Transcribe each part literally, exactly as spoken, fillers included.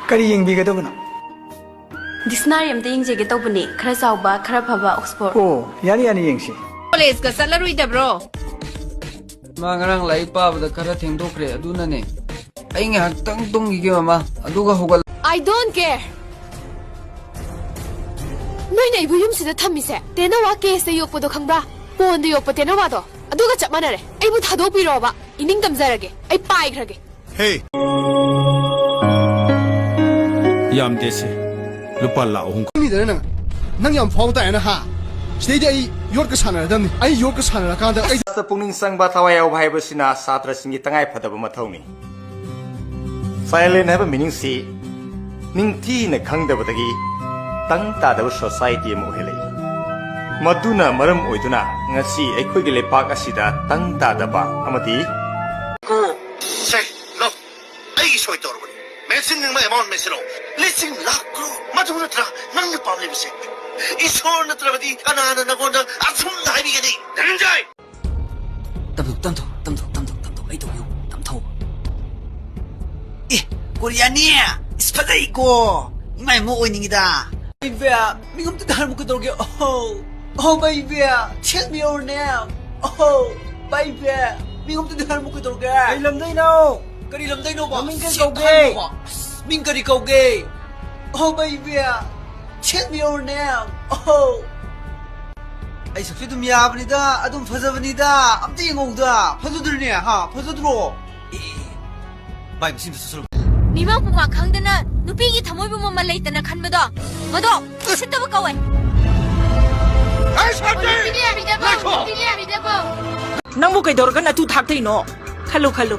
ꯀꯔꯤ ꯌꯦꯡꯕꯤꯒꯗꯕꯅꯣ? ꯗꯤꯛꯁꯅꯥꯔꯤ ꯑꯝꯇ ꯌꯦꯡꯖꯒꯦ ꯇꯧꯕꯅꯦ, ꯈꯔ ꯆꯥꯎꯕ, ꯈꯔ ꯐꯕ ꯑꯣꯛꯁꯐꯣꯔꯗ꯫ ꯑꯣ, ꯌꯥꯅꯤ, ꯌꯥꯅꯤ, ꯌꯦꯡꯁꯤ꯫ ꯀꯣꯂꯦꯖꯀ ꯆꯠꯂꯔꯣꯏꯗꯕ꯭ꯔꯣ? ꯃꯥ ꯉꯔꯥꯡ ꯂꯥꯏꯔꯤꯛ ꯄꯥꯕꯗ ꯈꯔ ꯊꯦꯡꯗꯣꯛꯈ꯭ꯔꯦ, ꯑꯗꯨꯅꯅꯦ꯫ ꯑꯩ ꯉꯥꯏꯍꯥꯛꯇꯪ ꯇꯨꯝꯈꯤꯒꯦ, ꯃꯃꯥ, ꯑꯗꯨꯒ ꯍꯧꯒꯠꯂ꯫ I don't care. ꯅꯣꯏꯅ ꯑꯩꯕꯨ ꯌꯨꯝꯁꯤꯗ ꯊꯝꯃꯤꯁꯦ ꯇꯦꯅꯋꯥ ꯀꯦꯖꯇ ꯌꯣꯛꯄꯗꯣ ꯈꯪꯕ꯭ꯔꯥ? ꯄꯣꯟꯗ ꯌꯣꯛꯄ ꯇꯦꯅꯋꯥꯗꯣ, ꯑꯗꯨꯒ ꯆꯞ ꯃꯥꯟꯅꯔꯦ꯫ ꯑꯩꯕꯨ ꯊꯥꯗꯣꯛꯄꯤꯔꯣꯕ, ꯏꯅꯤꯡ ꯇꯝꯖꯔꯒꯦ꯫ ꯑꯩ ꯄꯥꯏꯈ꯭ꯔꯒꯦ꯫ ꯍꯦ꯫ ꯌꯥꯝꯗꯦꯁꯦ꯫ ꯂꯨꯄꯥ ꯂꯥꯛ ꯑꯍꯨꯝ꯫ ꯈꯪꯉꯤꯗꯅ ꯅꯪ꯫ ꯅꯪ ꯌꯥꯝ ꯐꯥꯎ ꯇꯥꯏꯅ ꯍꯥ꯫ ꯁꯤꯗꯩꯗꯤ ꯑꯩ ꯌꯣꯠꯀ ꯁꯥꯟꯅꯔꯗꯝꯅꯤ꯫ ꯑꯩ ꯌꯣꯠꯀ ꯁꯥꯟꯅꯔꯀꯥꯟꯗ ꯑꯩ ꯄꯨꯛꯅꯤꯡ ꯆꯪꯕ ꯊꯋꯥꯏ ꯌꯥꯎꯕ ꯍꯥꯏꯕꯁꯤꯅ ꯁꯥꯇ꯭ꯔꯁꯤꯡꯒꯤ ꯇꯉꯥꯏ ꯐꯗꯕ ꯃꯊꯧꯅꯤ꯫ ꯁꯥꯏꯂꯦꯟ ꯍꯥꯏꯕ ꯃꯤꯅꯤꯡꯁꯤ ꯅꯤꯡꯊꯤꯅ ꯈꯪꯗꯕꯗꯒꯤ ꯇꯪ ꯇꯥꯗꯕ ꯁꯣꯁꯥꯏꯇꯤ ꯑꯃ ꯑꯣꯏꯍꯜꯂꯛꯏ꯫ ꯃꯗꯨꯅ ꯃꯔꯝ ꯑꯣꯏꯗꯨꯅ ꯉꯁꯤ ꯑꯩꯈꯣꯏꯒꯤ ꯂꯩꯄꯥꯛ ꯑꯁꯤꯗ ꯇꯪ ꯇꯥꯗꯕ ꯑꯃꯗꯤ ꯁꯦ, ꯂꯧ꯫ ꯑꯩꯒꯤ ꯁꯣꯏ ꯇꯧꯔꯕꯅꯤ꯫ ꯃꯦꯆꯤꯟ ꯑꯃ ꯑꯦꯃꯥꯎꯟ ꯃꯦꯆꯤꯟ ꯂꯤꯁꯤꯡ ꯂꯥꯈ ꯀ꯭ꯔꯣꯔ꯫ ꯃꯗꯨ ꯅꯠꯇ꯭ꯔꯥ ꯅꯪꯅ ꯄꯥꯝꯂꯤꯕꯁꯦ? ꯏꯁꯣꯔ ꯅꯠꯇ꯭ꯔꯕꯗꯤ ꯀꯅꯥꯅ ꯅꯉꯣꯟꯗ ꯑꯁꯨꯝꯅ ꯍꯥꯏꯕꯤꯒꯅꯤ? ꯙꯅꯟꯖꯌ! ꯇꯝꯊꯧ, ꯇꯝꯊꯧ, ꯇꯝꯊꯧ, ꯇꯝꯊꯧ, ꯇꯝꯊꯧ, ꯑꯩ ꯇꯧꯕꯤꯌꯨ, ꯇꯝꯊꯧ꯫ ꯑꯦ, ꯀꯣꯔꯤꯌꯥꯅꯤ! ꯏꯁ, ꯐꯖꯩꯀꯣ! ꯏꯃꯥ ꯏꯃꯣ ꯑꯣꯏꯅꯤꯡꯉꯤꯗ꯫ ꯏꯕꯦ, ꯃꯤꯉꯝꯇ ꯍꯥꯏꯔꯝꯃꯨ ꯀꯩꯗꯧꯔꯒꯦ? Oh, oh, baby, tell me your name. Oh, baby, ꯃꯤꯉꯝꯇ ꯍꯥꯏꯔꯝꯃꯨ ꯀꯩꯗꯧꯔꯒꯦ? ꯀꯩ ꯂꯝꯗꯩꯅꯣ? ꯀꯔꯤ ꯂꯝꯗꯩꯅꯣꯕ? ꯃꯃꯤꯡ ꯀꯩ ꯁꯤ ꯀꯧꯒꯦ? ꯍꯥꯏꯔꯝꯃꯣꯕ꯫ ꯑꯁ, ꯃꯤꯡ ꯀꯔꯤ ꯀꯧꯒꯦ? Oh, baby, tell me your name. Oh. ꯑꯩ ꯁꯛꯁꯨ ꯑꯗꯨꯝ ꯌꯥꯕꯅꯤꯗ, ꯑꯗꯨꯝ ꯐꯖꯕꯅꯤꯗ, ꯑꯝꯇ ꯌꯦꯡꯉꯧꯗ, ꯐꯖꯗ꯭ꯔꯅꯦ, ꯍꯥ? ꯐꯖꯗ꯭ꯔꯣ? ꯑꯦ, ꯚꯥꯏ, ꯃꯁꯤ ꯑꯝꯇ ꯆꯠꯁꯜꯂꯨ꯫ ꯃꯤꯃꯥꯡ ꯄꯨꯃꯥꯡ ꯈꯪꯗꯅ ꯅꯨꯄꯤꯒꯤ ꯊꯃꯣꯏꯕꯨ ꯃꯃꯜ ꯂꯩꯇꯅ ꯈꯟꯕꯗꯣ, ꯃꯗꯣ ꯎꯁꯤꯠꯇꯕ ꯀꯧꯋꯦ꯫ ꯅꯨꯄꯤꯅꯦ ꯌꯥꯕꯤꯗꯕ, ꯅꯨꯄꯤꯅꯦ ꯌꯥꯕꯤꯗꯕ꯫ ꯅꯪꯕꯨ ꯀꯩꯗꯧꯔꯒ ꯅꯇꯨ ꯊꯥꯛꯇꯣꯏꯅꯣ? ꯈꯜꯂꯨ, ꯈꯜꯂꯨ꯫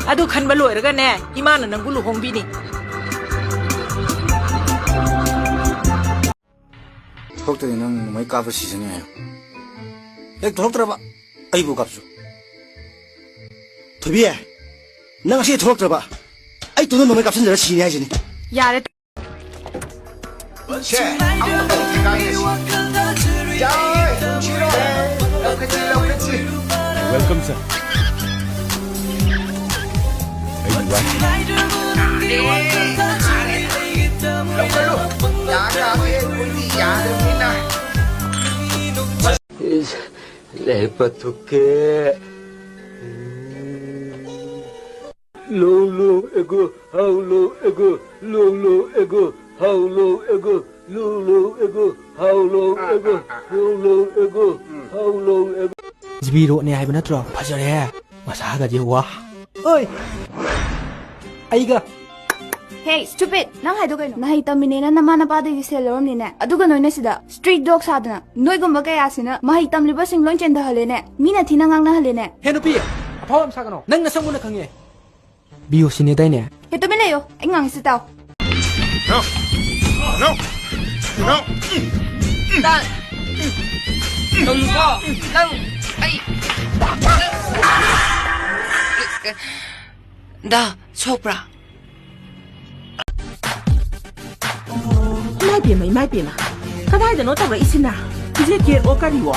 ꯑꯗꯨ ꯈꯟꯕ ꯂꯣꯏꯔꯒꯅꯦ, ꯏꯃꯥꯅ ꯅꯪꯕꯨ ꯂꯨꯍꯣꯡꯕꯤꯅꯤ꯫ ꯊꯣꯛꯇ꯭ꯔꯗꯤ ꯅꯪ ꯅꯣꯡꯃꯩ ꯀꯥꯞꯄ ꯁꯤꯖꯅꯤ ꯍꯥꯏꯌꯣ꯫ ꯍꯦꯛ ꯊꯣꯛꯂꯛꯇ꯭ꯔꯕ ꯑꯩꯕꯨ ꯀꯥꯞꯆꯧ꯫ ꯊꯣꯏꯕꯤ, ꯅꯪ ꯉꯁꯤ ꯊꯣꯛꯂꯛꯇ꯭ꯔꯕ ꯑꯩ ꯇꯨꯡꯗ ꯅꯣꯡꯃꯩ ꯀꯥꯞꯁꯤꯟꯖꯔ ꯁꯤꯅꯤ ꯍꯥꯏꯁꯤꯅꯤ꯫ ꯌꯥꯔꯦ꯫ ꯁꯦ, ꯑꯃꯨꯛꯇꯪ ꯊꯤꯒꯥꯏꯒꯦꯁꯦ꯫ ꯌꯥꯏ, ꯁꯤꯔꯣ꯫ ꯂꯧꯈꯠꯁꯤ, ꯂꯧꯈꯠꯁꯤ꯫ Welcome, sir. ꯑꯩꯒꯤ wife꯫ ꯆꯠꯂꯨ꯫ ꯌꯥ, ꯌꯥꯔꯣꯏꯌꯦ, ꯑꯩꯈꯣꯏꯗꯤ ꯌꯥꯗꯕꯅꯤꯅ꯫ ꯏꯁ, ꯂꯩ ꯄꯊꯨꯛꯀꯦ꯫ ꯂꯣ ꯂꯣ ꯑꯦꯒꯣ, ꯍꯥꯎ ꯂꯣ ꯑꯦꯒꯣ, ꯂꯣ ꯂꯣ ꯑꯦꯒꯣ, ꯍꯥꯎ ꯂꯣ ꯑꯦꯒꯣ, ꯂꯣ ꯂꯣ ꯑꯦꯒꯣ, ꯍꯥꯎ ꯂꯣ ꯑꯦꯒꯣ, ꯂꯣ ꯂꯣ ꯑꯦꯒꯣ, ꯍꯥꯎ ꯂꯣ ꯑꯦꯒꯣ꯫ ꯖꯤꯕꯤ ꯔꯣꯗꯅꯦ ꯍꯥꯏꯕ ꯅꯠꯇ꯭ꯔꯣ? ꯐꯖꯔꯦ꯫ ꯃꯁꯥꯒꯗꯤ ꯋꯥ꯫ ꯑꯣꯏ! ꯑꯩꯒ ꯍꯦ, stupid! ꯅꯪ ꯍꯥꯏꯗꯣ ꯀꯩꯅꯣ? ꯅꯍꯩ ꯇꯝꯃꯤꯅꯦꯅ ꯅꯃꯥ ꯅꯄꯥꯗꯒꯤ ꯁꯦꯜ ꯂꯧꯔꯝꯅꯤꯅꯦ꯫ ꯑꯗꯨꯒ ꯅꯣꯏꯅ ꯁꯤꯗ street dog ꯁꯥꯗꯅ ꯅꯣꯏꯒꯨꯝꯕ ꯀꯌꯥꯁꯤꯅ ꯃꯍꯩ ꯇꯝꯂꯤꯕꯁꯤꯡ ꯂꯣꯏ ꯆꯦꯟꯊꯍꯜꯂꯦꯅꯦ꯫ ꯃꯤꯅ ꯊꯤꯅ ꯉꯥꯡꯅꯍꯜꯂꯦꯅꯦ꯫ ꯍꯦ ꯅꯨꯄꯤ, ꯑꯐꯥꯎ ꯌꯥꯝ ꯁꯥꯒꯅꯣ꯫ ꯅꯪ ꯅꯁꯛ ꯃꯨꯟꯅ ꯈꯪꯉꯦ꯫ ꯕꯤ ꯑꯣ ꯁꯤꯅꯦꯗꯥꯏꯅꯦ? ꯍꯦ, ꯇꯨꯃꯤꯟ ꯂꯩꯌꯣ꯫ ꯑꯩ ꯉꯥꯡꯉꯤꯁꯤ ꯇꯥꯎ꯫ No! No! No! ꯇꯥ-, ꯇꯣꯝꯕꯣ, ꯅꯪ, ꯑꯩ, ꯗꯥ, ꯁꯣꯛꯄ꯭ꯔꯥ? ꯏꯃꯥꯏ ꯄꯦꯝꯃ, ꯏꯃꯥꯏ ꯄꯦꯝꯃ꯫ ꯀꯗꯥꯏꯗꯅꯣ ꯇꯧꯔꯛꯏꯁꯤꯅ? ꯏꯆꯦ ꯀꯦꯠꯑꯣ ꯀꯔꯤꯑꯣ?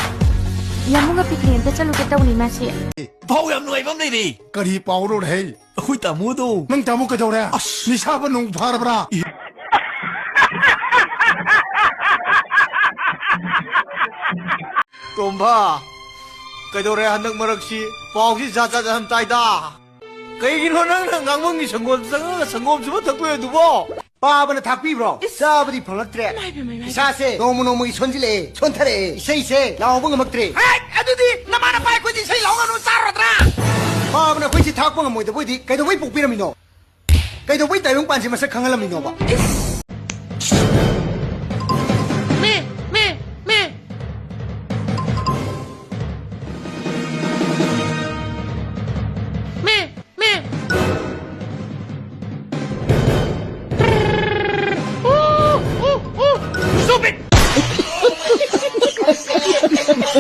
ꯌꯥꯝꯕꯨꯡꯒ picnic ꯑꯝꯇ ꯆꯠꯂꯨꯒꯦ ꯇꯧꯅꯤ ꯃꯥꯁꯦ꯫ ꯄꯥꯎ ꯌꯥꯝ ꯅꯨꯡꯉꯥꯏꯕ ꯑꯃ ꯂꯩꯔꯦ꯫ ꯀꯔꯤ ꯄꯥꯎꯔꯣ ꯍꯩ? ꯑꯩꯈꯣꯏ ꯇꯥꯃꯣꯗꯣ꯫ ꯅꯪ ꯇꯥꯃꯣ ꯀꯩꯗꯧꯔꯦ? ꯑꯁ! ꯅꯤꯁꯥꯕ ꯅꯨꯡ ꯐꯥꯔꯕ꯭ꯔꯥ? ꯇꯣꯝꯕ, ꯀꯩꯗꯧꯔꯦ ꯍꯟꯗꯛ ꯃꯔꯛꯁꯤ? ꯄꯥꯎꯁꯤ ꯖꯥꯠ ꯖꯥꯠ ꯌꯥꯝ ꯇꯥꯏꯗ꯫ ꯀꯩꯒꯤꯅꯣ ꯅꯪꯅ ꯉꯥꯡꯐꯝꯒꯤ ꯁꯪꯒꯣꯝ ꯆꯪꯉꯒ ꯁꯪꯒꯣꯝ ꯁꯨꯝꯕ ꯊꯛꯇꯣꯏ ꯑꯗꯨꯕꯣ? ꯄꯥꯕꯅ ꯊꯥꯛꯄꯤꯕ꯭ꯔꯣ? ꯏꯁ! ꯆꯥꯕꯗꯤ ꯐꯪꯂꯛꯇ꯭ꯔꯦ꯫ ꯏꯃꯥꯏ ꯄꯦꯝꯃ, ꯏꯃꯥꯏ ꯄꯦꯝꯃ꯫ ꯏꯁꯥꯁꯦ ꯅꯣꯡꯃ ꯅꯣꯡꯃꯒꯤ ꯁꯣꯟꯖꯤꯜꯂꯛꯑꯦ, ꯁꯣꯟꯊꯔꯛꯑꯦ꯫ ꯏꯁꯩꯁꯦ ꯂꯥꯎꯕ ꯉꯝꯃꯛꯇ꯭ꯔꯦ꯫ ꯍꯦꯠ! ꯑꯗꯨꯗꯤ ꯅꯃꯥ ꯅꯄꯥ ꯑꯩꯈꯣꯏꯗꯤ ꯏꯁꯩ ꯂꯥꯎ ꯉꯝꯅꯣ ꯆꯥꯔꯨꯔꯗ꯭ꯔꯥ? ꯄꯥꯕꯅ ꯑꯩꯈꯣꯏꯁꯦ ꯊꯥꯛꯄ ꯉꯝꯃꯣꯏꯗꯕ ꯑꯣꯏꯗꯤ ꯀꯩꯗꯧꯕꯩ ꯄꯣꯛꯄꯤꯔꯝꯃꯤꯅꯣ? ꯀꯩꯗꯧꯕꯩ ꯇꯥꯏꯕꯪ ꯄꯥꯟꯁꯦ ꯃꯁꯛ ꯈꯪꯍꯜꯂꯝꯃꯤꯅꯣꯕ? ꯏꯁ!